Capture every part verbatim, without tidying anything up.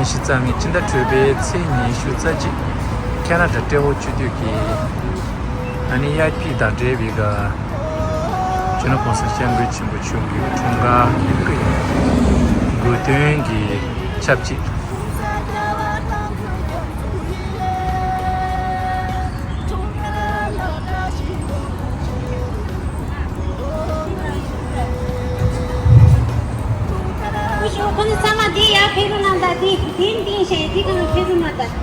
ཕྱི་ཚེས་ཉི་ཤུ་རྩ་གཉིས་ཕྱི་ཟླ་དྲུག་པའི་ཚེས་ཉི་ཤུ་རྩ་གཅིག་ཁེ་ན་ཌ་ཏྲེ་ཧོར་སྤྱི་འཐུས་ཀྱི་ཨ་ནི་ཡ་ཕི་དང་འབྲེལ་བའི་ག་སྤྱི་ནོར་༸གོང་ས་༸སྐྱབས་མགོན་ཆེན་པོ་མཆོག་གི་འཁྲུངས་སྐར་དགུང་སྟོན་གྱི་ཆབས་ཅིག་ཁོང་ཚང་མ་འདི་ཡར་ཕེབས་རོགས་གནང་དང་། འདི་འདི་འདི་ཞེས་འདི་གང་ཕེབས་རོགས་གནང་དང་།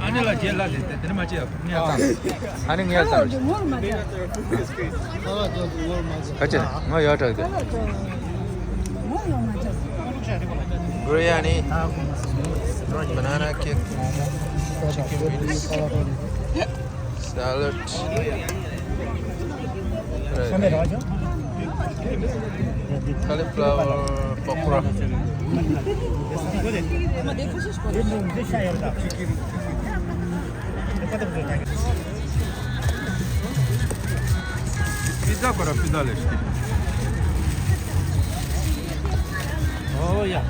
ཨ་ནི་ལ་རྗེས་ལ་ལས་དེ་དེར་མ་བྱེད་ཡ་ངས་ཙང་། ཨ་ནི་ངས་ཙང་། ཁ་ཅིག་ང་ཡོད་དྲག་གི། བུ་ཡ་ནི་banana cake, momo, chicken wings, salad, cauliflower pakora. Pizza kora, pizza le. Oh, yeah.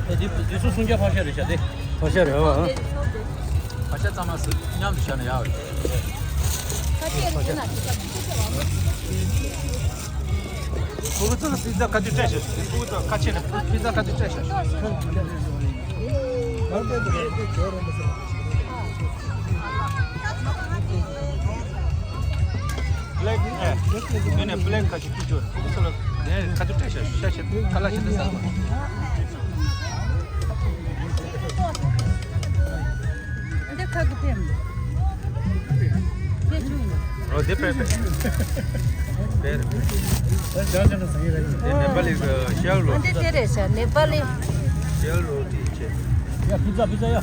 ཨེ་འདི་འདི་ཚོ་སུམ་བརྒྱ་ཕག་ཤ་རེད་ཤག་དེ། ཕག་ཤ་རེད་བ། ཕག་ཤ་གཙང་མ་སི་མཉམ་དུ་བཞག་ན་ཡག་རེད། ཕྲུ་གུ་ཚོ་ལ་པི་ཛ་ག་དུས་སྤྲད་ཤག་ཕྲུ་གུ་ཚོ་ཁ་ཆེ་ནས་པི་ཛ་ག་དུས་སྤྲད་ཤག Black, eh, ཡོད་ནས་black ཁ་ཅིག་ཀུ་ཅོ་རེད། ཁོ་ཚོ་ལ་ནས་ཁ་ཐུག་སྤྲད་ཤག་ཤ་ཤ་ཁ་ལག་ཤ་ཚ་ཟ་བ། འདི་ཁ་གི་ཕེམ། ཕེ་ཆུ་ཡིན། ཨོ་དེ་པེ་པེ། དེ་ནེ་པ་ལི་ཤེལ་རོ། འདི་དེ་རེད་ཤག་ནེ་པ་ལི། ཤེལ་རོ་ཏི་ཆེ། ཡ་པི་ཛ་པི་ཛ་ཡ། ཨ་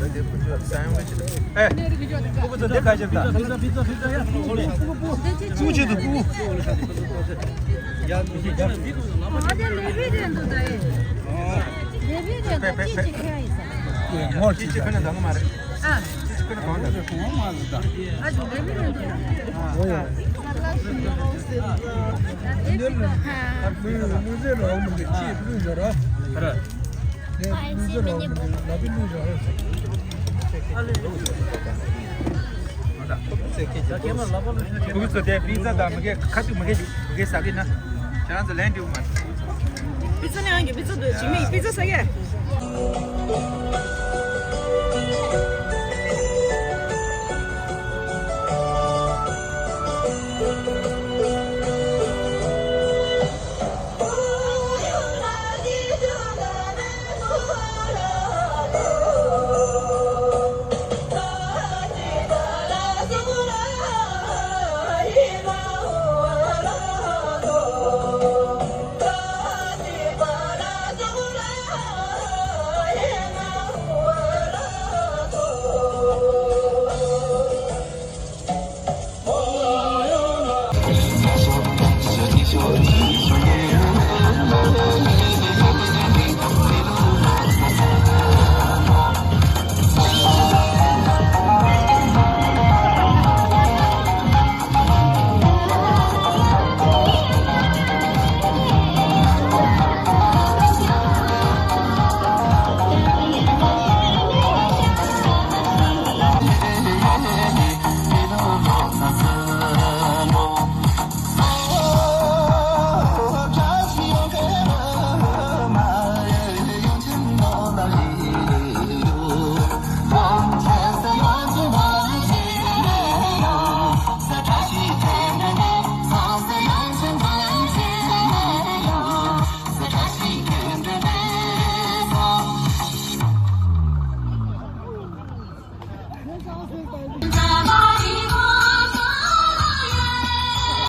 ད་དེ་ཀུ་ཅོ་སན་ཝིཆ་རེད། ཨེ། ཀུ་ཀུ་ཚོ་དེ་ག་ཞིག་ད། པི་ཛ་པི་ཛ་པི་ཛ་ཡ། ཀུ་ཀུ་ཆེད་དུ་ཀུ། ཡ་ཀུ་ཤི་ཡ། ཨ་དེ་ལེ་བི་རེད་འདུག་ད་ཨེ། ལེ་བི་རེད་འདུག་ཅི་ཅི་ཁ་ཡིན་ས། ངོ་ཅི་ཅི་ཁ་ན་དང་མ་རེད། ཨ། ཅི་ཅི་ཁ་ན་གང་ད། ཨ་ཅི་ལེ་བི་རེད་འདུག་ཨོ་ཡ། ཨ་དེ་ལེ་བི་རེད་འདུག་ཨ། ཨ་མི་མི་ཟེར་རོགས་མི་འདུག་ཅི་ལུས་ཡོད་རོགས། ཨ་ར། ཕྲུ་གུ་ཚོ་དེ་པི་ཛ་དང་མི་གེ་ཁ་ཅིག་མི་གེ་མི་གེ་ཟ་གི་ན། ཁྱེད་རང་ཚོ་ལན་འདྲི་མ། པི་ཛ་ནས་ཨང་གི་པི་ཛ་འདུག་ཇི་མི་པི་ཛ་ཟ་གི།